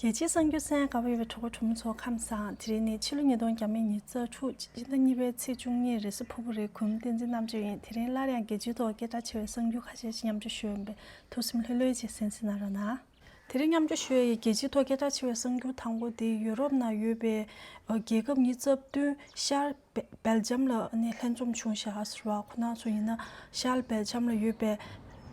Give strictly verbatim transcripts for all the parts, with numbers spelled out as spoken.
རྒྱལ་སྤྱིའི་གསར་འགྱུར་གསན་གནང་བའི་གྲོགས་པོ་གྲོགས་མོ་ཚོ་ཁམས་བཟང་། དེ་རིང་ནི་ཕྱི་ལོ་ཉིས་སྟོང་ཉི་ཤུ་རྩ་དྲུག་སྤྱི་ཟླ་གཉིས་པའི་ཚེས་བཅུ་གཉིས་རེས་གཟའ་ཕུར་བུ་རེད། གུས་མོ་བསྟན་འཛིན་རྣམ་དཔྱོད་ཡིན། དེ་རིང་སླར་ཡང་རྒྱལ་སྤྱིའི་ཐོག་སྐད་གྲགས་ཆེ་བའི་གསར་འགྱུར་ཁ་ཤས་ཤིག་མཉམ་སྤྱོད་ཞུ་ཡོད་པས། ཐུགས་སེམས་ལྷོད་ལྷོད་ཅིག་གསན་གཟིགས་གནང་རོགས་གནང་། དེ་རིང་མཉམ་སྤྱོད་ཞུ་ཡས་ཀྱི་རྒྱལ་སྤྱིའི་ཐོག་སྐད་གྲགས་ཆེ་བའི་གསར་འགྱུར་དང་པོ་དེ་ཡུ་རོབ་ནང་ཡོད་པའི་རྒྱལ་ཁབ་ཉི་ཤུ་རྩ་བདུན་ཤར་སྦེལ་ཇམ་ལ་ནི་ལྷན་འཛོམས་བྱུང་བཞག་ཟེར་བ། ཁོ་ན་ཚོ་ཡིན་ན་ཤར་སྦེལ་ཇམ་ལ་ཡོད་པའི་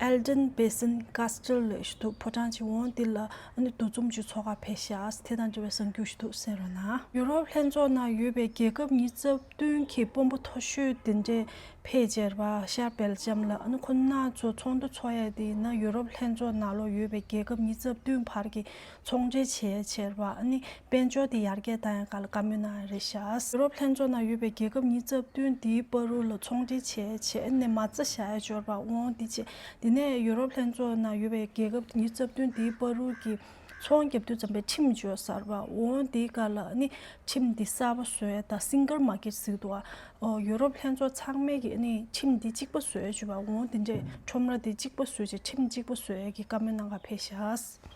ཨེལ་ཌན་བེ་སན་ཀཱ་སི་ཊལ་ལ་ཞུ་དུ་ཕོ་བྲང་ཅིག་འོང་། དེ་ལ་ནི་འདུ་འཛོམས་ཅིག་ཚོགས་ཁག་ཕེབས་ཤག་དེ་དང་འབྲེལ་བའི་གསར་འགྱུར་ཞུ་དུ་གསན་རོགས་གནང་། ཡུ་རོབ་ལྷན་ཚོགས་ནང་ཡོད་པའི་རྒྱལ་ཁབ་ཉི་ཤུ་རྩ་བདུན་གྱི་དཔོན་པོ་མཐོ་ཤོས་དེ་འདྲས་ཕེབས་བྱས་རེད་བ། ཤར་སྦེལ་ཇམ་ལ་ཨ་ནི་ཁོ་ན་ཚོ་ཚོགས་འདུ་ཚོགས་ཡས་དེ་ཡིན་ན་ཡུ་རོབ་ལྷན་ཚོགས་ནང་ལོགས་ཡོད་པའི་རྒྱལ་ཁབ་ཉི་ཤུ་རྩ་བདུན་བར་གྱི་ཚོང་འབྲེལ་བྱས་བྱས་རེད་བ། ཨ་ནི་དཔལ་འབྱོར་དེ་ཡར་རྒྱས་བཏང་ཡས་སྒང་ལ་བཀའ་མོལ་གནང་ཡས་རེད་ཤག་ཡུ་རོབ་ལྷན་ཚོགས་ནང་ཡོད་པའི་རྒྱལ་ཁབ་ཉི་ཤུ་རྩ་བདུན་དེའི་བར་དུ་ལ་ཚོང་འབྲེལ་བྱས་བྱས་ཨ་ནི་མ་རྩ་བཞག་ཡས་འབྱོར་བ་འོང་དེ་བྱས། དེ་ནས་ཡུ་རོབ་ལྷན་ཚོགས་ནང་ཡོད་པའི་རྒྱལ་ཁབ་ཉི་ཤུ་རྩ་བདུན་དེའི་བར་དུ་གི་ཚོང་རྒྱབ་དུས་ཙམ་པའི་ཁྲིམས་འབྱོར་ཟེར་བ་འོང་། དེའི་སྒང་ལ་ཨ་ནི་ཁྲིམས་འདི་གསར་པ་བཟོ་ཡས་དང་སིང་གལ་མར་ཀེཊ་ཟེར་འདུག་བ། ཨོ་ཡུ་རོབ་ལྷན་ཚོགས་ཚང་མས་ཀྱི་ཨ་ནི་ཁྲིམས་འདི་གཅིག་པ་བཟོ་ཡས་བྱས་པ་འོང་། དེ་འདྲས་ཁྲོམ་ར་འདི་གཅིག་པ་བཟོས་བྱས་ཁྲིམས་གཅིག་པ་བཟོ་ཡས་ཀྱི་བཀའ་མོལ་གནང་ག་ཕེབས་ཤག་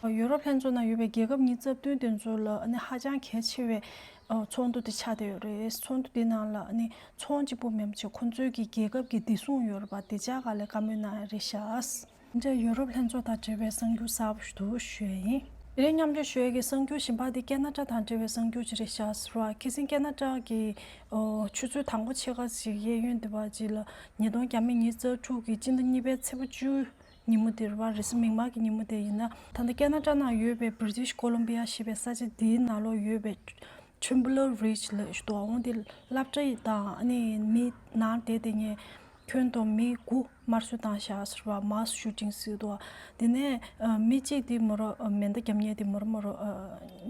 ཨོ་ཡུ་རོབ་ལྷན་ཚོགས་ནང་ཡོད་པའི་རྒྱལ་ཁབ་ཉི་ཤུ་རྩ་བདུན་དེ་ཚོ་ལ་ཨ་ནི་ཧ་ཅང་གལ་ཆེ་བའི་ཨོ་ཚོགས་འདུ་དེ་ཆགས་བསྡད་ཡོད་རེད། ཚོགས་འདུ་དེ་ནང་ལ་ཨ་ནི་ཚོང་གཅིག་པུ་མིན་པ་བྱས་ཁོང་ཚོའི་གི་རྒྱལ་ཁབ་ཀྱི་བདེ་སྲུང་ཡོད་རེད་པ། དེ་ཆ་ག་ལ་བཀའ་མོལ་གནང་ཡས་རེད་ཤག་འདྲ་ཡུ་རོབ་ལྷན་ཚོགས་དང་འབྲེལ་བའི་གསར་འགྱུར་གསར་པ་ཞིག་འདུག་ཞུ་ཡ་ཡིན། དེ་རིང་མཉམ་སྤྱོད་ཞུ་ཡ་གི་གསར་འགྱུར་གཞན་པ་དེ་ཀེ་ན་ཌ་དང་འབྲེལ་བའི་གསར་འགྱུར་ཅིག་རེད་ཤག་ཟེར་བ། ཁ་སང་ཀེ་ན་ཌ་གི་ཨོ་ཆུ་ཚོད་དང་པོ་ཕྱེད་ཀ་ཞིག་གཡས་གཡོན་དེ་བ་ཅིག་ལ་ཉིས་སྟོང་ཉི་ཤུ་རྩ་དྲུག་གི་སྤྱི་ཟླ་གཉིས་པའི་ཚེས་པ་བཅུ་ཉིན་མོ་དེ་རེད་བ། རེས་གཟའ་མིག་དམར་གྱི་ཉིན་མོ་དེ་ཡིན་ན། ད་ལྟ་ཀེ་ན་ཌ་ནང་ཡོད་པའི་British Columbia ཞེས་པའི་ས་ཆ་དེའི་ནང་ལོགས་ཡོད་པའི་Trembler Ridge ལ་ཞུ་དོ་འོང་དེ་སློབ་གྲྭ་ཡི་དང་ཨ་ནི་མི་ནང་བསྡད་དེ་ངས་ཁྱོན་བསྡོམས་མི་དགུ་དམར་གསོད་བཏང་བཞག་ཟེར་བ། mass shooting ཟེར་དོ། དེ་ནས་ཨ་མི་གཅིག་དེ་མོ་རོ་ཨ་མེ་མདའ་རྒྱབ་མཁན་དེ་མོ་རོ་མོ་རོ་ཨ་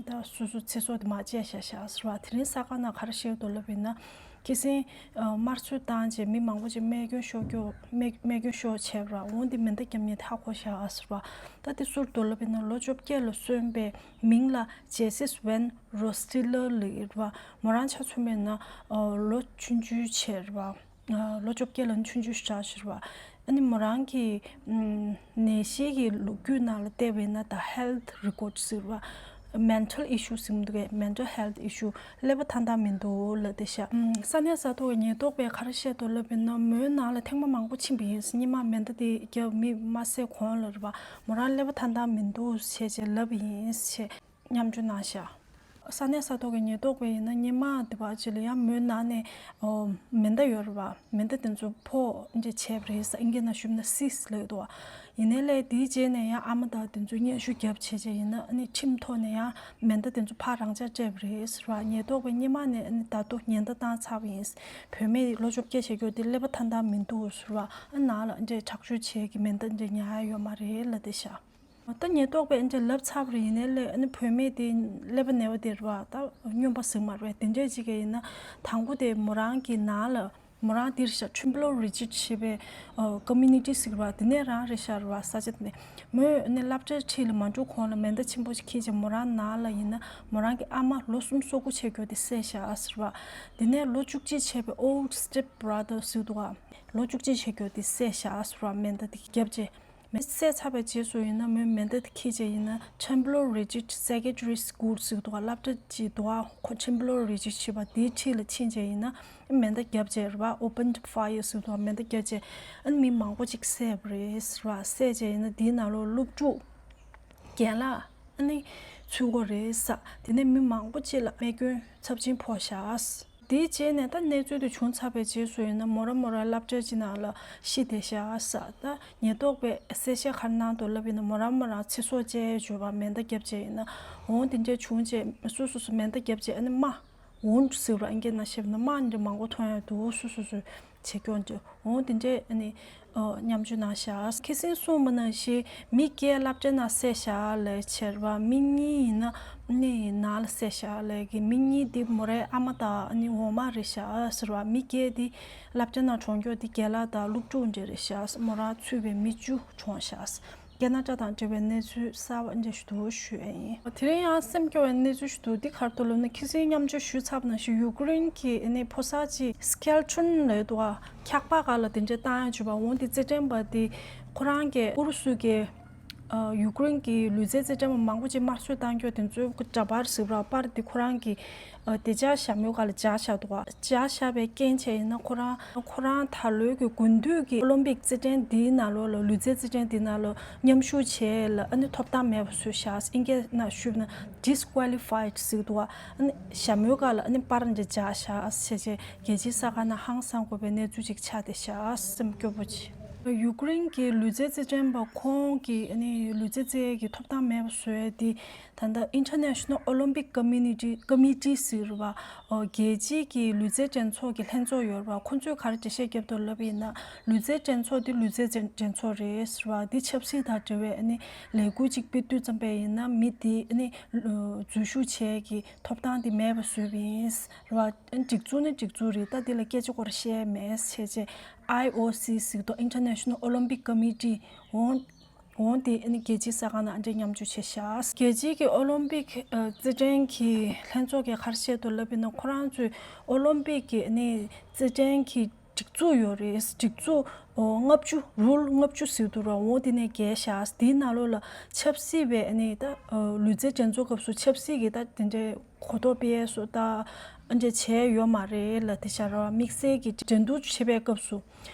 ད་སོ་སོ་ཚེ་སྲོག་དེ་མར་བཅད་བཞག་བཞག་ཟེར་བ། དེ་རིང་གསར་ཁང་ནང་ག་རེ་བཤད་འདུག་ལབ་ཡིན་ན། ཁ་སང་ཨ་དམར་གསོད་བཏང་རྗེས་མི་མང་པོ་ཅིག་རྨས་སྐྱོན་ཤོར་རྒྱུ་རྨས་རྨས་སྐྱོན་ཤོར་བྱས་པ་འོང་དེ་མེ་མདའ་རྒྱབ་མཁན་དེ་ཧ་གོ་བཞག་ཟེར་བ། ད་དེ་སུ་རེད་འདུག་ལབ་ཡིན་ན་ལོ་བཅོ་བརྒྱད་ལ་སོན་པའི་མིང་ལ་Jesse Sven Rossteler ལབ་ཡོད་རེད་བ། མོ་རང་ཆ་མཚོན་པ་ཡིན་ན་ཨ་ལོ་ཆུང་ཆུང་བྱས་རེད་བ། ཨ་ལོ་བཅོ་བརྒྱད་ལ་ཆུང་ཆུང་ཞིག་ཆགས་ཤག་རེད་བ། ཨ་ནི་མོ་རང་གི་ཨམ་ནད་གཞི་གི་ལོ་རྒྱུས་ནང་ལ་བལྟས་པ་ཡིན་ན་ད་health record ཟེར་བ། mental issue ཟེར་གྱི་འདུག་གས། mental health issue ཀླད་པ་ཐང་ཐང་མི་འདུག་ལབ་བསྡད་ཤག་ཨམ་ས་གནས་ས་ཐོག་གི་ཉེན་རྟོག་པས་ག་རེ་བཤད་འདུག་ལབ་ཡིན་ན་མོའི་ནང་ལ་ཐེངས་མ་མང་པོ་ཕྱིན་པ་ཡིན། སྔོན་མ་མེ་མདའ་དེ་རྒྱབ་མི་མ་བསད་གོང་ལ་རེད་བ། མོ་རང་ཀླད་པ་ཐང་ཐང་མི་འདུག་བྱས་བྱས་ལབ་པ་ཡིན་ཞེས། མཉམ་སྤྱོད་གནང་ཤག་ས་གནས་ས་ཐོག་གི་ཉེན་རྟོག་པས་ཡིན་ན་སྔོན་མ་དེ་བ་ཅིག་ལ་ཡང་མོའི་ནང་ནས་ཨོ་མེ་མདའ་ཡོད་རེད་བ། མེ་མདའ་དེ་ཚོ་ཕོག་འདྲ་བྱས་པ་རེད་ས། ཨིན་སྐད་ནང་ཞུས་ན་སིས་ལབ་འདུག་བ། ཡིན་ནའི་ལས་དེའི་རྗེས་ནས་ཡང་ཨ་མ་དང་དེ་ཚོ་སྙན་ཞུ་བརྒྱབ་བྱས་བྱས་ཡིན་ན་ཨ་ནི་ཁྲིམས་ཐོག་ནས་ཡང་མེ་མདའ་དེ་ཚོ་ཕར་རང་འཇགས་སྤྲད་པ་རེད་ཟེར་བ། ཉེན་རྟོག་པས་སྔོན་མ་ནས་ཨ་ནི་ད་དུང་ཉེན་བརྡ་བཏང་ཚར་བ་ཡིན། བུད་མེད་ལོ་བཅོ་བརྒྱད་བྱེད་རྒྱུ་དེ་ཀླད་པ་ཐང་ཐང་མི་འདུག་ཟེར་བ། ཨ་ནང་ལ་འདྲ་དྲག་སྤྱོད་བྱེད་ཀྱི་མེ་མདའ་འདྲ་ཉར་ཡ་ཡོད་མ་རེད་ལབ་བསྡད་ཤག་ད་ཉེན་རྟོག་པས་འདི་ལབ་ཚར་བ་རེད། ཡིན་ནའི་ལས་ཨ་ནི་བུད་མེད་དེ་ཀླད་པ་ན་བ་དེ་རེད་བ། ད་སྨྱོན་པ་ཟིག་མ་རེད་བ། དེ་འདྲས་ཅིག་གིས་ཡིན་ན་དང་པོ་དེ་མོ་རང་གི་ནང་ལ་མོ་རང་འདིར་ཤག་Trembler Ridge ཞེས་པའི་ཨ་community ཟིག་རེད་བ། དེ་ནས་རང་རེད་ཤག་རེད་བ། ས་ཆ་དེ་ནས་མོས་ཨ་ནི་སློབ་གྲྭའི་འཁྲིས་ལ་མ་འགྲོ་གོང་ལ་མེ་མདའ་ཆེན་པོ་ཞིག་འཁྱེར་བྱས་མོ་རང་ནང་ལ་ཡིན་ན་མོ་རང་གི་ཨ་མ་ལོ་གསུམ་སོ་དགུ་བྱེད་རྒྱུ་དེ་བསད་ཤག་ཟེར་བ། དེ་ནས་ལོ་བཅུ་གཅིག་བྱས་པའི་old step brother ཟེར་འདུག་ག་ལོ་བཅུ་གཅིག་བྱེད་རྒྱུ་དེ་བསད་ཤག་ཟེར་བ། མེ་མདའ་དེ་བརྒྱབ་བྱས། མེ་བསད་ཚར་བའི་རྗེས་སུ་ཡིན་ན་མོས་མེ་མདའ་དེ་འཁྱེར་བྱས་ཡིན་ན་Trembler Ridge Secondary School ཟེར་འདུག་ག་སློབ་གྲྭ་ཅིག་འདུག་ག་ཁོ་Trembler Ridge ཞེས་པ་དེའི་འཁྲིས་ལ་ཕྱིན་བྱས་ཡིན་ན་མེ་མདའ་བརྒྱབ་བྱས་རེད་བ། opened fire ཟེར་འདུག་ག་མེ་མདའ་བརྒྱབ་བྱས་ཨ་ནི་མི་མང་པོ་ཅིག་བསད་པ་རེད་ཟེར་བ། བསད་བྱས་ཡིན་ན་དེའི་ནང་ལོགས་སློབ་ཕྲུག་རྒན་ལགས་ཨ་ནི་ཚུད་དགོས་རེད་ཟེར། དེ་ནས་མི་མང་པོ་ཅིག་ལ་རྨས་སྐྱོན་ཚབས་ཆེན་ཕོག་ཤག་དེའི་རྗེས་ནས་ད་གནས་ཚུལ་དེ་བྱུང་ཚར་བའི་རྗེས་སུ་ཡིན་ན་མོ་རང་མོ་རང་སློབ་གྲྭ་ཅིག་ནང་ལ་ཤི་བསྡད་ཤག་ཟེར། ད་ཉེན་རྟོག་པས་གསལ་བཤད་ག་རེ་གནང་འདུག་ལབ་ཡིན་ན་མོ་རང་མོ་རང་ཚེ་སྲོག་བཅད་ཡས་བྱས་པ་མེ་མདའ་བརྒྱབ་བྱས་ཡིན་ན་འོང་དེ་འདྲས་བྱུང་རྗེས་སོ་སོ་སོ་མེ་མདའ་བརྒྱབ་བྱས་ཨ་ནི་རྨ་wound ཟེར་བ་ཨིན་སྐད་ནང་བཤད་པ་ན་རྨ་འདྲ་མང་པོ་ཐོན་ཡ་འདུག་སོ་སོ་སོ་བྱེད་སྐྱོན་འདྲ་འོང་དེ་འདྲས་ཨ་ནི། ཨོ་མཉམ་སྤྱོད་གནང་ཤག་ཁ་སང་གསུངས་པ་ནང་བཞིན་མི་བརྒྱད་སློབ་གྲྭ་ནང་བསད་ཤག་ལབ་བྱས་རེད་བ། མི་གཉིས་ཡིན་ན་ནི་ནང་ལ་བསད་ཤག་ལབ་གི་མི་གཉིས་འདི་མོ་རའི་ཨ་མ་དང་ནི་འོག་མ་རེད་ཤག་ཟེར་བ། མི་བརྒྱད་འདི་སློབ་གྲྭ་ནང་གྲོངས་རྒྱུ་འདི་རྒན་ལགས་དང་སློབ་ཕྲུག་འདྲ་རེད་ཤག་མོ་རང་ཚུད་པའི་མི་བཅུ་གྲོངས་ཤག་ཀེ་ན་ཌ་དང་འབྲེལ་བའི་གནས་ཚུལ་གསར་པ་འདི་འདྲ་ཞིག་འདུག་ཞུ་ཡ་ཡིན། དེ་རིང་ཡང་སེམས་སྐྱོ་བའི་གནས་ཚུལ་ཞིག་འདུག་འདི་ག་རེ་འདུག་ལབ་ན་ཁ་སང་མཉམ་སྤྱོད་ཞུས་ཚར་བ་ནང་བཞིན་ཡུ་ཀེ་རེན་གྱི་ཨ་ནི་ཕོ་གསར་ཅིག་སྐེལ་ཊོན་ལབ་འདུག་ག་འཁྱག་པ་སྒང་ལ་དེ་འདྲ་བཏང་ཡ་བྱས་པ། འོང་དེ་རྩེད་འགྲན་པ་དེ་ཁོ་རང་གི་ཨུ་རུ་སུ་གི་ ཨ། ཡུཀ་རེན་གྱི་ལུས་རྩལ་རྩེད་འགྲན་པ་མང་པོ་ཅིག་དམར་གསོད་བཏང་རྒྱུ་དེ་ཚོའི་འདྲ་པར་ཟེར་བ། པར་དེ་ཁོ་རང་གི་ཨ། དེ་ཇག་ཞྭ་མོའི་སྒང་ལ་ཇག་བཞག་འདུག་ག་ཇག་བཞག་པའི་རྐྱེན་བྱས་ཡིན་ན། ཁོ་རང་ཁོ་རང་ད་ལོའི་གི་དགུན་དུས་ཀྱི་ཨོ་ལིམ་པིག་རྩེད་འགྲན་འདིའི་ནང་ལོགས་ལ། ལུས་རྩལ་རྩེད་འགྲན་འདིའི་ནང་ལོགས་མཉམ་ཞུགས་བྱས་ལ། ཨ་ནི་ཐོབ་ཐང་མེད་པ་བཟོས་བཞག་ཨིན་སྐད་ནང་ཞུས་ན་disqualified ཟེར་འདུག་ག་ཨ་ནི་ཞྭ་མོའི་སྒང་ལ་ཨ་ནི་པར་འདི་ཇག་བཞག་བྱས་བྱས། རྒྱལ་སྤྱིའི་ས་ཁང་ནང་ཧང་སང་དགོས་པའི་གནས་ཚུལ་ཅིག་ཆགས་བསྡད་ཤག་སེམས་སྐྱོ་པོ་ཅིག་ཡུཀ་རེན་གྱི་ལུས་རྩལ་རྩེད་འགྲན་པ་ཁོང་གི་ཨ་ནི་ལུས་རྩལ་རྩེད་ཡས་ཀྱི་ཐོབ་ཐང་མེད་པ་བཟོས་ཏེ། ད་ལྟ་International Olympic Community Committee ཟེར་བ། ཨོ། རྒྱལ་སྤྱིའི་གི་ལུས་རྩལ་འགྲན་ཚོགས་ཀྱི་ལྷན་ཚོགས་ཡོད་རེད་པ། ཁོ་ཚོས་ག་རེ་འགྲེལ་བཤད་བརྒྱབ་འདུག་ལབ་པ་ཡིན་ན། ལུས་རྩལ་འགྲན་ཚོགས་འདི་ལུས་རྩལ་འགྲན་འགྲན་ཚོགས་རེད་ཟེར་བ། འདི་ཆབ་སྲིད་དང་འབྲེལ་བའི་ཨ་ནི་ལས་འགུལ་ཅིག་སྤེལ་དུས་ཙམ་པ་ཡིན་ན། མི་འདི་ཨ་ནི་འཛུལ་ཞུགས་བྱེད་ཀྱི་ཐོབ་ཐང་འདི་མེད་པ་བཟོས་པ་ཡིན་ཟེར་བ། སྒྲིག་འཛུགས་ནི་སྒྲིག་འཛུགས་རེད། ད་འདི་ལ་སྐད་ཆ་སྐོར་བཤད་མེད་བྱས་བྱས། ཨའི་ཨོ་སི་ཟེར་དུས། International Olympic Committee། འོང་འོང་སྟེ་ཨ་ནི་རྒྱལ་སྤྱིའི་ས་ཁང་ནང་ཨ་འདྲས་མཉམ་ཞུགས་བྱས་ཤག་རྒྱལ་སྤྱིའི་གི་ཨོ་ལིམ་པིག་ཨ། རྩེད་འགྲན་གྱི་ལྷན་ཚོགས་ཀྱིས་ག་རེ་བཤད་འདུག་ལབ་པ་ཡིན་ན། ཁོ་རང་ཚོའི་ཨོ་ལིམ་པིག་གི་ཨ་ནི་རྩེད་འགྲན་གྱི་སྒྲིག་འཛུགས་ཡོད་རེད། སྒྲིག་འཛུགས་ཨོ་ལྔ་བཅུ། རུལ་ལྔ་བཅུ་ཟེར་འདུག་ར། འོང་དེ་ནས་བརྒལ་ཤག་དེའི་ནང་ལོགས་ལ་ཆབ་སྲིད་པའི་ཨ་ནི་ད་ལུས་རྩལ་འགྲན་ཚོགས་སྐབས་སུ་ཆབ་སྲིད་ཀྱི་ད་དེ་འདྲའི་གོ་རྟོགས་སྤེལ་སོ་ད་ཨ་འདྲས་བྱས་ཡོད་མ་རེད་ལ། དེ་ཤ་ར་དམིགས་བསལ་གྱི་འགྲན་བསྡུར་བྱེད་པའི་སྐབས་སུ།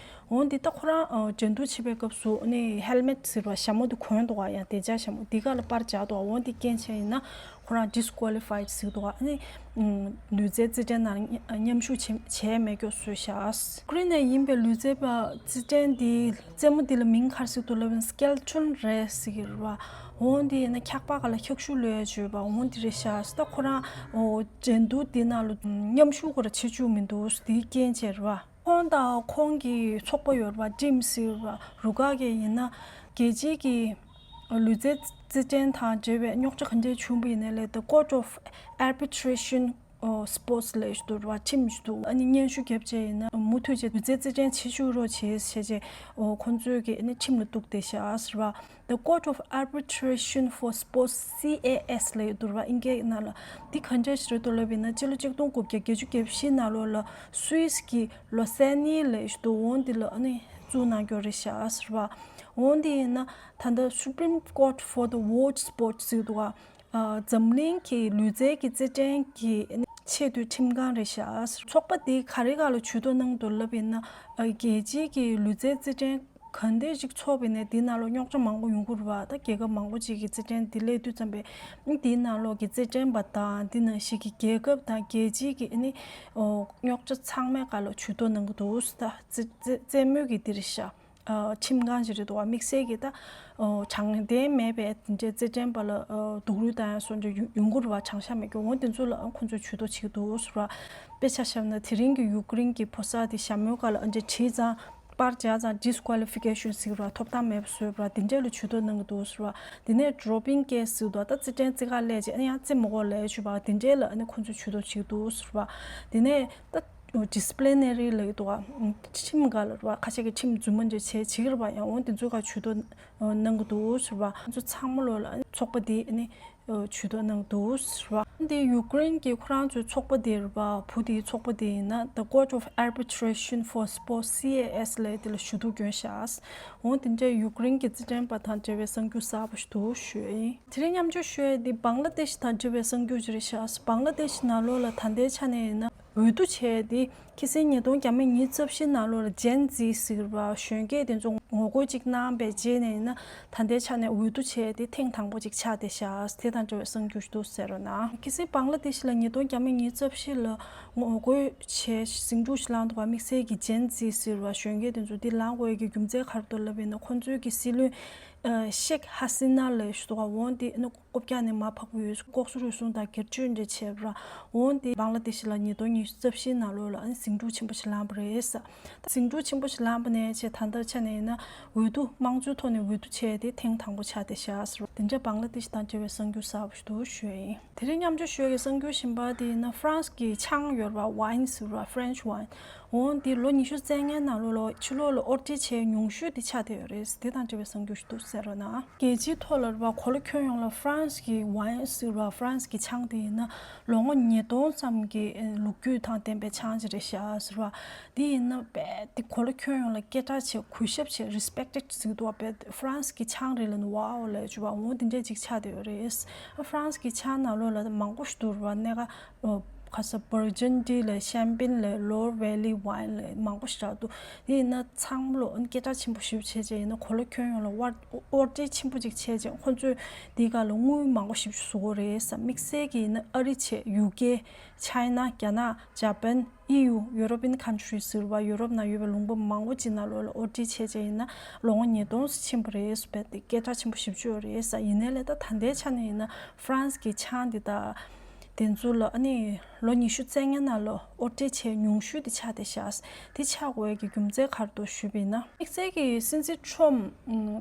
འོན་ཏེ་ད་ཁོ་རང་ཨ། འགྲན་བསྡུར་བྱེད་པའི་སྐབས་སུ་ཨ་ནི་ཧེལ་མེད་ཟེར་བ་ཞྭ་མོ་དེ་གོན་འདུག་ག་ཡང་དེ་ཇག་ཞྭ་མོ་དེ་སྒང་ལ་པར་ཇག་འདུག་ག་འོན་ཏེ་རྐྱེན་བྱས་ཡིན་ན་ཁོ་རང་disqualified ཟེར་འདུག་ག་ཨ་ནི་ལུས་རྩལ་རྩེད་འགྲན་ནང་མཉམ་ཞུགས་བྱེད་བྱས་མེད་སྐྱོ་བཟོས་ཤག་ཡུཀ་རེན་ནས་ཡིན་པའི་ལུས་རྩལ་པ། རྩེད་འགྲན་འདི་རྩེད་མོ་འདི་ལ་མིང་ག་རེ་ཟེར་འདུག་ལབ་ན་Skelton Race ཟེར་གྱི་རེད་པ། འོན་ཏེ་ཡིན་ན་འཁྱག་པ་སྒང་ལ་འཁྱག་ཤུབས་ལོས་བྱོས་པ། འོན་ཏེ་རེད་ཤག་ད་ཁོ་རང་འགྲན་བསྡུར་འདི་ནང་ལ་མཉམ་ཞུགས་ཁོ་རང་བྱེད་བཅུག་མི་འདུག་དེའི་རྐྱེན་བྱས་རེད་པ། ཁོང་དང་ཁོང་གི་ཚོགས་པ་ཡོད་རེད་པ། ཊིམ་ཟེར་བ། རུ་ཁག་གི་ཡིན་ན་རྒྱལ་སྤྱིའི་གི་ལུས་རྩལ་རྩེད་འགྲན་དང་འབྲེལ་བའི་རྙོག་དྲ་ག་འདྲས་བྱུང་བ་ཡིན་ནའི་ལས། The Court of Arbitration Sports ལབ་ཞིག་འདུག་རེད་པ། ཊིམ་ཞིག་འདུག་ཨ་ནི་སྙན་ཞུ་བརྒྱབ་བྱས་ཡིན་ན་མུ་མཐུད་བྱས་ལུས་རྩལ་རྩེད་འགྲན་བྱེད་བཅུག་རོགས་བྱེད་ཟེར་བྱས། ཁོང་ཚོས་གི་ཨ་ནི་ཊིམ་ལ་གཏུགས་བསྡད་ཤག་ཟེར་བ། The Court of Arbitration for Sports། C A S ལབ་ཡོད་འདུག་རེད་པ། ཨིན་སྐད་ནང་ལ། འདི་ག་འདྲས་ཞིག་རེད་འདུག་ལབ་ཡིན་ན། སྤྱི་ལོ་ཆིག་སྟོང་དགུ་བརྒྱ་བརྒྱད་ཅུ་གྱ་བཞི་ནང་ལོགས་ལ་སུད་སི་གི་ལོ་སེ་ནི་ལབ་ཞིག་འདུག་འོན་ཏེ་ལ་ཨ་ནི་བཙུགས་གནང་རྒྱུ་རེད་ཤག་ཟེར་བ། འོན་ཏེ་ཡིན་ན་ད་ལྟ་Supreme Court for the World Sport ཟེར་འདུག་ག་ཨ། འཛམ་གླིང་གི་ལུས་རྩལ་གྱི་རྩེད་འགྲན་གྱི་ཆེས་མཐོའི་ཁྲིམས་ཁང་རེད་ཤག་ཚོགས་པ་འདི་ག་རེ་སྒང་ལ་ཇུས་གཏོགས་གནང་འདུག་ལབ་ཡིན་ན། ཨ། རྒྱལ་སྤྱིའི་གི་ལུས་རྩལ་རྩེད་འགྲན་ག་འདྲས་ཅིག་ཚོགས་པ་ཡིན་ནའི་འདི་ནང་ལོགས་རྙོག་དྲ་མང་པོ་ཡོང་གི་རེད་པ། ད་རྒྱལ་ཁབ་མང་པོ་ཅིག་གི་རྩེད་འགྲན་འདི་སླེབས་དུས་ཙམ་པས། འདིའི་ནང་ལོགས་ཀྱི་རྩེད་འགྲན་པ་དང་འདི་ནང་བཞིན་གྱི་རྒྱལ་ཁབ་དང་རྒྱལ་སྤྱིའི་གི་ཨ་ནི་རྙོག་དྲ་ཚང་མའི་སྒང་ལ་ཇུས་གཏོགས་གནང་གི་འདུག་ད་རྩེད་རྩེད་རྩེད་མོའི་གི་འདི་རེད་ཤག་ཨ། ཁྲིམས་ཁང་ཞིག་རེད་འདུག་པ། དམིགས་བསལ་གྱི་ད། ཨོ། དྲང་བདེན་མེད་པའི་དེ་འདྲའི་རྩེད་འགྲན་པ་ལ། ཨོ། སྡུག་རུས་བཏང་ཡ་སོགས་འདྲ་ཡོང་ཡོང་གི་རེད་པ། དྲང་བཞག་མེད་ཀྱི། འོ་དེ་ཚོ་ལ་ཁོང་ཚོས་ཇུས་གཏོགས་བྱེད་ཀྱི་འདུག་ཟེར་བ། དཔེ་ཆ་བཞག་ན་དེ་རིང་གི་ཡུཀ་རེན་གྱི་ཕོ་གསར་དེ་ཞྭ་མོའི་སྒང་ལ་ཨ་འདྲ་བྲིས་ཙང་། པར་བརྒྱབ་ཙང་disqualification ཟེར་བ། ཐོབ་ཐང་མེད་པ་བཟོས་པ། དེ་འདྲ་ལ་ཇུས་གཏོགས་གནང་གི་འདུག་ཟེར་བ། དེ་ནས་doping case ཟེར་འདུག་ད་རྩེད་འགྲན་རྩེ་གར་སླེབས་བྱས་ཨ་ནི་ཡང་རྩེད་མི་དགོས་ལབ་བྱས་པ། དེ་འདྲའི་ལ་ཨ་ནི་ཁོང་ཚོས་ཇུས་གཏོགས་བྱེད་ཀྱི་འདུག་ཟེར་བ། དེ་ནས་ད། disciplinary ལབ་ཀྱི་འདུག་ག་ཁྲིམས་སྒང་ལ་རེད་པ། ཁ་ཤས་ཀྱིས་ཁྲིམས་རྫུན་མ་འདྲ་བྱས་བྱེད་ཀྱི་རེད་པ། ཡང་འོ་དེ་ཚོའི་སྒང་ཇུས་གཏོགས་གནང་གི་འདུག་ཟེར་བ། ང་ཚོ་ཚང་མ་ལོག་ལ་ཚོགས་པ་དེ་ཨ་ནི་ཇུས་གཏོགས་གནང་གི་འདུག་ཟེར་བ། འདི་ཡུཀ་རེན་གྱི་ཁོ་རང་ཚོའི་ཚོགས་པ་དེ་རེད་པ། བུ་དེའི་ཚོགས་པ་དེ་ཡིན་ན། The Court of Arbitration for Sports, C A S ལབ་དེ་ལ་ཞུ་གཏུག་བསྐྱོན་ཤག་འོ་དེ་འདྲའི་ཡུཀ་རེན་གྱི་རྩེད་འགྲན་པ་དང་འབྲེལ་བའི་གསར་འགྱུར་གསར་པ་ཞིག་འདུག་ཞུ་ཡ་ཡིན། དེ་རིང་མཉམ་སྤྱོད་ཞུ་ཡ་འདི་བང་ལ་དེཤ་དང་འབྲེལ་བའི་གསར་འགྱུར་ཅིག་རེད་ཤག་བང་ལ་དེཤ་ནང་ལོགས་ལ་ད་ལྟའི་ཆ་ནས་ཡིན་ན། འོས་བསྡུ་བྱས་ཏེ། ཁ་སང་ཉིས་སྟོང་བརྒྱ་མེད་ཉི་ཤུ་རྩ་བཞི་ནང་ལོགས་ལ་Gen Z ཟེར་བ་གཞོན་སྐྱེས་དེ་ཚོ་ངོ་རྒོལ་ཅིག་གནང་བའི་རྗེས་ནས་ཡིན་ན། ད་ལྟའི་ཆ་ནས་འོས་བསྡུ་བྱས་ཏེ་ཐེངས་དང་པོ་ཅིག་ཆགས་བསྡད་ཤག་དེ་དང་འབྲེལ་བའི་གསར་འགྱུར་ཞིག་འདུག་ཟེར་རོགས་གནང་། ཁ་སང་བང་ལ་དེཤ་ལ་ཉིས་སྟོང་བརྒྱ་མེད་ཉི་ཤུ་རྩ་བཞི་ལ་ངོ་རྒོལ་བྱས་ཟིང་འཁྲུག་ཞིག་ལངས་འདུག་པ། དམིགས་བསལ་གྱི་Gen Z ཟེར་བ་གཞོན་སྐྱེས་དེ་ཚོ་འདི་ལངས་དགོས་ཀྱི་རྒྱུ་མཚན་ག་རེ་འདུག་ལབ་པ་ཡིན་ན། ཁོང་ཚོའི་གི་སྲིད་བློན་ཤེག་ཧ་སི་ན་ལབ་ཞིག་འདུག་པ། འོ་དེ་ནི། ལྐོག་རྒྱག་ནས་མར་ཕབ་ཀྱི་ཡོད། ལྐོག་ཟ་རུལ་སུངས་དང་སྒེར་གཅོད་འདྲ་བྱས་པ་ར། འོན་ཏེ་བང་ལ་དེ་ཤི་ལ་ཉིས་སྟོང་ཉི་ཤུ་རྩ་བཞི་ནང་ལོགས་ལ་ཨ་ནི་ཟིང་འཁྲུག་ཆེན་པོ་ཞིག་ལངས་པ་རེད་ས། ཟིང་འཁྲུག་ཆེན་པོ་ཞིག་ལངས་པ་ནས་བྱས་ད་ལྟ་ཆ་ནས་ཡིན་ན་འོས་བསྡུ་དམངས་གཙོའི་ཐོག་ནས་འོས་བསྡུ་བྱས་ཏེ་ཐེངས་དང་པོ་ཆགས་བསྡད་ཤག་ཟེར་བ། དེ་འདྲ་བང་ལ་དེ་ཤི་དང་འབྲེལ་བའི་གསར་འགྱུར་གསར་པ་ཞིག་འདུག་ཞུ་ཡ་ཡིན། དེ་རིང་མཉམ་སྤྱོད་ཞུ་ཡ་གི་གསར་འགྱུར་གཞན་པ་དེ་ཡིན་ན་ཧྥ་རན་སི་གི་ཆང་ཡོད་ར། Wine ཟེར་བ། French wine། འོན་ཏེ་ལོ་ཉི་ཤུ་རྩ་ལྔའི་ནང་ལོགས་ལ་ཕྱི་ལོགས་ལ་ཨོར་ཊི་ཆེས་ཉུང་ཤོས་དེ་ཆགས་བསྡད་ཡོད་རེད། དེ་དང་འབྲེལ་བའི་གསར་འགྱུར་ཞིག་འདུག་ཟེར་རོགས་གནང་། རྒྱལ་སྤྱིའི་ཐོག་ལ་རེད་པ། གོ་ལ་ཁྱོན་ཡོངས་ལ་ཧྥ་རན་སི་གི་Wine ཟེར་བ། ཧྥ་རན་སི་གི་ཆང་དེ་ཡིན་ན་ལོ་ངོ་ཉིས་སྟོང་ཙམ་གྱི་ལོ་རྒྱུས་དང་ལྡན་པའི་ཆང་ཅིག་རེད་ཤག་ཟེར་བ། དེ་ཡིན་ན་རྦད་དེ་གོ་ལ་ཁྱོན་ཡོངས་ལ་སྐད་གྲགས་ཆེ། གུས་ཞབས་ཆེ། རི་སི་པེག་ཊེཌ་ཟེར་གྱི་འདུག་བ། ཧྥ་རན་སི་གི་ཆང་རེད་ལབ་ནས་ཝའོ་ལབ་བྱས་པ། འོ་དེ་འདྲས་ཅིག་ཆགས་བསྡད་ཡོད་རེད། ཧྥ་རན་སི་གི་ཆང་ནང་ལོགས་ལ་མང་པོ་ཞིག་འདུག་རེད་པ། གནས་ཁ་ཁ་ས་བར་ཇིན་ཊི་ལབ། ཤན་པིན་ལབ། ལོར་ཝེ་ལི་ཝའིན་ལབ། མང་པོ་ཞིག་རག་འདུག་དེ་ཡིན་ན་ཚང་མ་ལོ་སྐད་གྲགས་ཆེན་པོ་ཞེ་པོ་བྱས་བྱས་ཡིན་ན། གོ་ལ་ཁྱོན་ཡོངས་ལ་དབོར་དབོར་འདྲེན་ཆེན་པོ་ཅིག་བྱས་བྱས། ཁོ་ཚོས་འདིའི་སྒང་ལ་དངུལ་མང་པོ་ཞེ་པོ་ཅིག་བཟོ་གི་རེད་ཟེར། དམིགས་བསལ་གྱིས་ཡིན་ན་ཨ་རི་བྱས། ཡུ་ཀེ། ཆའི་ན། རྒྱ་ནག། ཇ་པན། ཨི་ཡུ། ཡུ་རོ་པི་ཡན་ཁན་ཊི་རི་ཟེར་བ། ཡུ་རོབ་ནང་ཡོད་པའི་ལུང་པ་མང་པོ་ཅིག་ནང་ལོགས་ལ་དབོར་འདྲེན་བྱས་བྱས་ཡིན་ན་ལོ་ངོ་ཉིས་སྟོང་ཙམ་ཕྱིན་པ་རེད་ཟེར། དཔེ་དེ་སྐད་གྲགས་ཆེན་པོ་ཞེ་པོ་ཅིག་ཡོད་རེད་ཟེར། ཡིན་ནའི་ལས་ད་ད་ལྟའི་ཆ་ནས་ཡིན་ན་ཧྥ་རན་སི་གི་ཆང་འདི་དག་དེ་ཚོ་ལ་ཨ་ནི་ལོ་ཉི་ཤུ་རྩ་ལྔའི་ནང་ལ་དབོར་འདྲེན་བྱས་ཉུང་ཤོས་དེ་ཆགས་བསྡད་ཤག་དེ་ཆགས་དགོས་ཀྱི་རྒྱུ་མཚན་ག་རེ་འདུག་ཞུས་པ་ཡིན་ན། དམིགས་བསལ་གྱིས་སྲིད་འཛིན་ཊམ་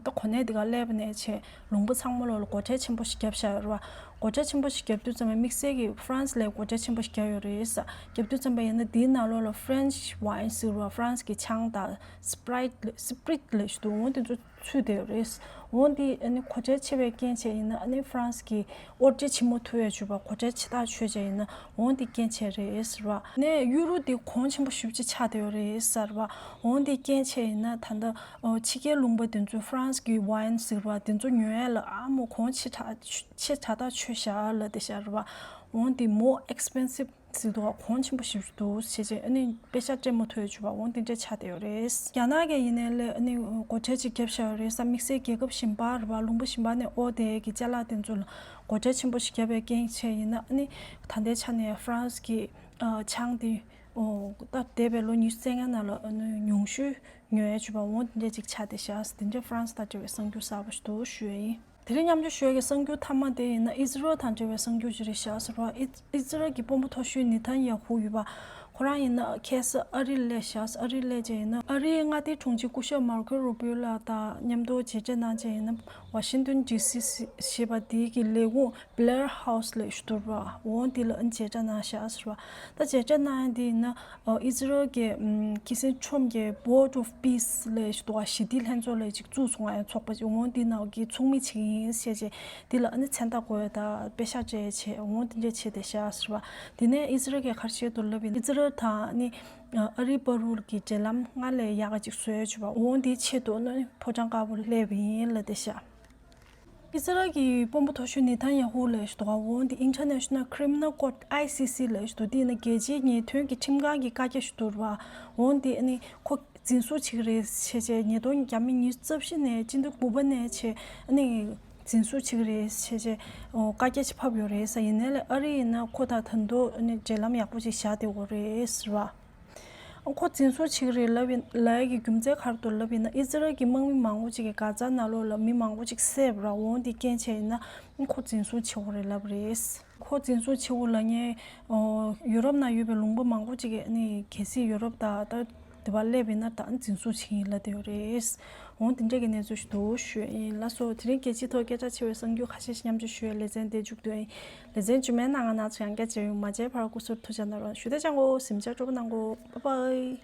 ད་གོ་གནས་འདི་ག་སླེབས་པ་ནས་བྱས་ལུང་པ་ཚང་མ་ལོགས་ལ་སྒོ་ཁྲལ་ཆེན་པོ་ཞིག་བརྒྱབ་བཞག་ཡོད་རེད་པ། སྒོ་ཁྲལ་ཆེན་པོ་ཞིག་བརྒྱབ་དུས་ཙམ་པ་དམིགས་བསལ་གྱིས་ཧྥ་རན་སི་ལ་སྒོ་ཁྲལ་ཆེན་པོ་ཞིག་བརྒྱབ་ཡོད་རེད་ཟེར། བརྒྱབ་དུས་ཙམ་པ་ཡིན་ན་དེའི་ནང་ལོགས་ལ་ཧྥ་རན་སི་ཝའིན་ཟེར་བ། ཧྥ་རན་སི་གི་ཆང་དང་སི་པི་རའིཊ་ལབ། སི་པི་རའིཊ་ལབ་ཞིག་འདུག་འོ་དེ་ཚོ་ཚུད་བསྡད་ཡོད་རེད། འོ་དེ་ཨ་ནི་གོ་ཁྲལ་ཆེ་བའི་རྐྱེན་བྱས་ཡིན་ན། ཨ་ནི་ཧྥ་རན་སི་གི་དབོར་འདྲེན་བྱེད་མ་ཐུབ་པའི་བྱས་པ། སྒོ་ཁྲལ་ཆེ་ཐག་ཆོད་བྱས་ཡིན་ན་འོ་དེ་རྐྱེན་བྱས་རེད་ཟེར་བ། ཨ་ནི་ཡུ་རོ་དེ་གོང་ཆེན་པོ་ཞེ་པོ་ཅིག་ཆགས་བསྡད་ཡོད་རེད་ཟེར་བ། འོ་དེ་རྐྱེན་བྱས་ཡིན་ན་ད་ལྟ་ཕྱི་རྒྱལ་ལུང་པ་དེ་ཚོས་ཧྥ་རན་སི་གི་ཝའིན་ཟེར་བ་དེ་ཚོ་ཉོ་ཡ་ལ་ཨ་མོ་གོང་ཆེ་དྲགས་ཆེ་དྲགས་ཐག་ཆོད་བཞག་ལབ་བསྡད་བཞག་རེད་པ། འོ་དེ་more expensive ཟེར་འདུག་ག་གོང་ཆེན་པོ་ཞེ་པོ་ཅིག་འདུག་བྱས་བྱས་ཨ་ནི་པེ་ཤག་སྤྲད་མ་ཐུབ་ཡ་བྱས་པ། འོ་དེ་འདྲས་ཆགས་བསྡད་ཡོད་རེད། རྒྱ་ནག་གིས་ཡིན་ནའི་ལས་ཨ་ནི་སྒོ་ཁྲལ་ཅིག་བརྒྱབ་བཞག་ཡོད་རེད་ཟེར། དམིགས་བསལ་རྒྱལ་ཁབ་གཞན་པ་རེད་པ། ལུང་པ་གཞན་པ་ནས་དབོར་བསྡད་ཀྱི་ཅ་ལག་དེ་ཚོ་ལ་སྒོ་ཁྲལ་ཆེན་པོ་ཞིག་བརྒྱབ་པའི་རྐྱེན་བྱས་ཡིན་ན། ཨ་ནི་ད་ལྟའི་ཆ་ནས་ཧྥ་རན་སི་གི་ཨ་ཆང་དེ་ཨོ་ད་འདས་པའི་ལོ་ཉི་ཤུ་རྩ་ལྔའི་ནང་ལ་ཨ་ནི་ཉུང་ཤོས་ཉོ་ཡ་བྱས་པ། འོ་དེ་འདྲས་ཅིག་ཆགས་བསྡད་ཤག་དེ་འདྲས་ཧྥ་རན་སི་དང་འབྲེལ་བའི་གསར་འགྱུར་གསར་པ་ཞིག་འདུག་ཞུ་ཡ་ཡིན། དེ་རིང་མཉམ་སྤྱོད་ཞུ་ཡ་གི་གསར་འགྱུར་མཐའ་མ་དེ་ཡིན་ན་ཨི་ཟི་རལ་དང་འབྲེལ་བའི་གསར་འགྱུར་ཞིག་རེད་ཤག་ཟེར་བ། ཨི་ཨི་ཟི་རལ་གྱི་དཔོན་པོ་མཐོ་ཤོས་ནེ་ཐན་ཡ་ཧུ་ཡོད་པ། ཁོ་རང་ཡིན་ན་ཁ་སང་ཨ་རི་སླེབས་ཤག་ཨ་རི་སླེབས་བྱས་ཡིན་ན་ཨ་རིའི་མངའ་སྡེའི་དྲུང་ཆེ་སྐུ་ཞབས་མར་ཁོ་རུ་བྷིའོ་ལགས་དང་མཉམ་དུ་མཇལ་འཕྲད་གནང་བྱས་ཡིན་ན། ཝ་ཤིང་ཏོན་ཌི་སི་ཞེས་པ་དེ་གི་ལས་ཁུངས་Blair House ལབ་ཞིག་འདུག་པ། འོ་དེ་ལ་མཇལ་འཕྲད་གནང་ཤག་ཟེར་བ། ད་མཇལ་འཕྲད་གནང་ཡ་དེ་ཡིན་ན་ཨ་ཨི་ཟི་རལ་གྱི་ཨམ་སྲིད་འཛིན་ཁྲོམ་གྱི་Board of Peace ལབ་ཞིག་འདུག་པ། ཞི་བདེའི་ལྷན་ཚོགས་ལབ་ཅིག་བཙུགས་སོང་ང་། ཡང་ཚོགས་པ་ཅིག་འོ་དེ་ནང་གི་ཚོགས་མི་ཅིག་ཡིན་ཟེར་བྱས། དེ་ལ་ཨ་ནི་མཚན་རྟགས་བཀོད་ཡ་དང་པེ་ཤག་སྤྲད་བྱས། འོ་དེ་འདྲས་བྱས་བསྡད་ཤག་ཟེར་བ། དེ་ནས་ཨི་ཟི་རལ་གྱིས་ག་རེ་བྱས་འདུག་ལབ་ཡིན་ན། ཨི་ཟི་རལ་དང་ཨ་ནི་ཨ་རིའི་བར་དུ་གི་འབྲེལ་ལམ་སྔར་ལས་ཡག་ག་ཅིག་བཟོ་ཡ་བྱས་པ། འོ་དེའི་ཆེད་དུ་ཨ་ནི་ཕོ་བྲང་དཀར་པོར་སླེབས་པ་ཡིན་ལབ་བསྡད་ཤག་ཨི་ཟི་རལ་གྱི་དཔོན་པོ་མཐོ་ཤོས་ནེ་ཐན་ཡ་ཧུ་ལབ་ཞིག་འདུག་ག་འོ་འདི་International Criminal Court I C C ལབ་ཞིག་འདུག་དེ་ཡིན་ན་རྒྱལ་སྤྱིའི་ཉེས་དོན་གྱི་ཁྲིམས་ཁང་གི་བཀའ་རྒྱ་ཞིག་འདུག་པ། འོ་འདི་ཨ་ནི་ཁོ་འཛིན་བཟུང་བྱེད་ཀྱི་རེད་ཟེར་བྱས། ཉིས་སྟོང་ཉིས་བརྒྱ་ཉི་ཤུ་རྩ་བཞི་ནས་སྤྱི་ཟླ་དགུ་པ་ནས་བྱས་ཨ་ནི་འཛིན་བཟུང་བྱེད་ཀྱི་རེད་ཟེར་བྱས་ཨོ་བཀའ་རྒྱ་ཞིག་ཕབ་ཡོད་རེད་ཟེར། ཡིན་ནའི་ལས་ཨ་རི་ཡིན་ན་ཁོ་དང་ད་དུང་ཨ་ནི་འབྲེལ་ལམ་ཡག་པོ་ཞིག་བཞག་བསྡད་ཡོད་རེད་ཟེར་བ། ཁོ་འཛིན་བཟུང་བྱེད་ཀྱི་རེད་ལབ་ཡིན་ལབ་ཡ་གི་རྒྱུ་མཚན་ག་རེ་འདུག་ལབ་ཡིན་ན། ཨི་ཟི་རལ་གྱི་དམག་མི་མང་པོ་ཅིག་གིས་གྷ་ཛ་ནང་ལོགས་ལ་མི་མང་པོ་ཅིག་བསད་པ་ར། འོ་འདི་རྐྱེན་བྱས་ཡིན་ན་ཁོ་འཛིན་བཟུང་བྱེད་དགོས་རེད་ལབ་རེད། ཁོ་འཛིན་བཟུང་བྱེད་དགོས་ལབ་མཁན་ཨོ་ཡུ་རོབ་ནང་ཡོད་པའི་ལུང་པ་མང་པོ་ཅིག་གིས་ཨ་ནི་གལ་སྲིད་ཡུ་རོབ་དང་ད་དེ་པར་སླེབས་ཡིན་ན་ད་འཛིན་བཟུང་བྱེད་ཀྱི་ཡིན་ལབ་བསྡད་ཡོད་རེད། འོ་འདི་འདྲ་གི་གནས་ཚུལ་ཞིག་འདུག་ཞུ་ཡ་ཡིན། ལགས་སོ། དེ་རིང་རྒྱལ་སྤྱིའི་ཐོག་སྐད་གྲགས་ཆེ་བའི་གསར་འགྱུར་ཁ་ཤས་ཤིག་མཉམ་སྤྱོད་ཞུ་ཡ་ལེ་ཚན་འདིར་མཇུག་བསྡུ་ཡ་ཡིན། ལེ་ཚན་རྗེས་མའི་ནང་ང་ང་ཚོ་ཡང་བསྐྱར་མཇལ་ཡོང་། མ་མཇལ་བར་སྐུ་གཟུགས་ཐུགས་ཅག་གནང་རོགས། ཞུ་དེ་ཅང་གོ་སེམས་ཅག་སྤྲོ་པོ་གནང་གོ། Bye bye།